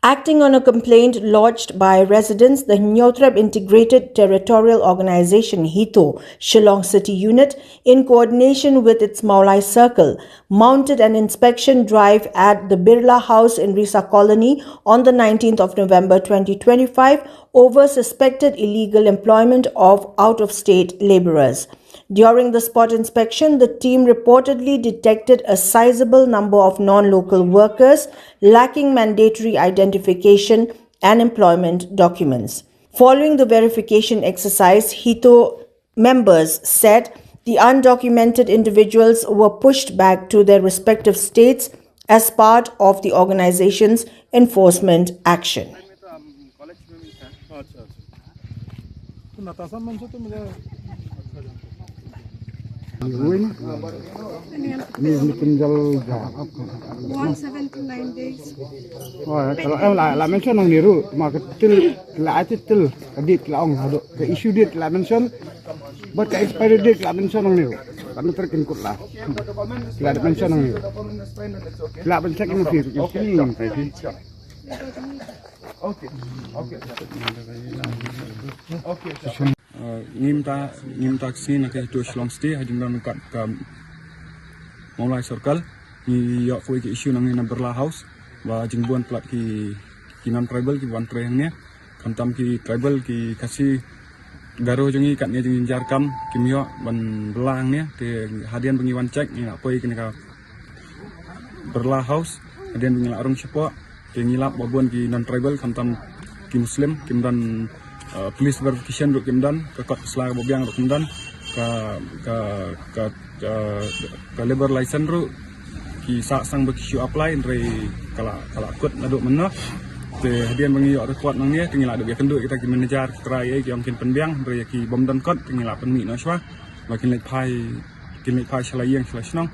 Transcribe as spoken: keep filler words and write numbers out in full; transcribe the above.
Acting on a complaint lodged by residents, the Hynñiewtrep Integrated Territorial Organization, HITO, Shillong City Unit, in coordination with its Mawlai Circle, mounted an inspection drive at the Birla House in Risa Colony on the nineteenth of November twenty twenty-five over suspected illegal employment of out-of-state labourers. During the spot inspection, the team reportedly detected a sizable number of non-local workers lacking mandatory identification and employment documents. Following the verification exercise, HITO members said the undocumented individuals were pushed back to their respective states as part of the organization's enforcement action. Ini, ini pinjal jawab. One seven to nine days. Oh, kalau em la la mention nang niru, ma ke til la ati til ka date la ong hado. Ke issue date la mention, but ka expiry date la mention nang niru. Kan ter kin kut la. La mention nang niru. La mention nang niru. Okay, okay. Okay. Okay. Ngim ta ngim ta ksni na ka HITO Shillong City ha jingdon kat ka Mawlai Circle. Ngi ïoh poi ki issue nangne na Birla House ba jingbun plat ki ki non tribal ki wan trei hangne. Khamtam ki tribal ki Khasi Garo jong ngi katne jingjynjar kam kim ïoh ban bylla hangne, te hadien ba ngi wan check ngi la poi kane ka Birla House, hadien ba ngi la rung shapoh. Te ngi lap ba bun ki non tribal khamtam ki Muslim kim don police verification ruh kim don, ka kot ka sla kaba biang ruh kim don, ka ka ka ka labour license ruh ki sah sang ba ki shu apply, hynrei ka la ka la kut naduh mynno. Te hadien ba ngi ïoh report nangne te ngi la dep ïakynduh kita ki manager ki trai, ki ong kin pynbiang, hynrei ïa ki bym don kot te ngi la pynmih noh shuwa ba kin leit phai kin leit phai sha la ïing sha la shnong.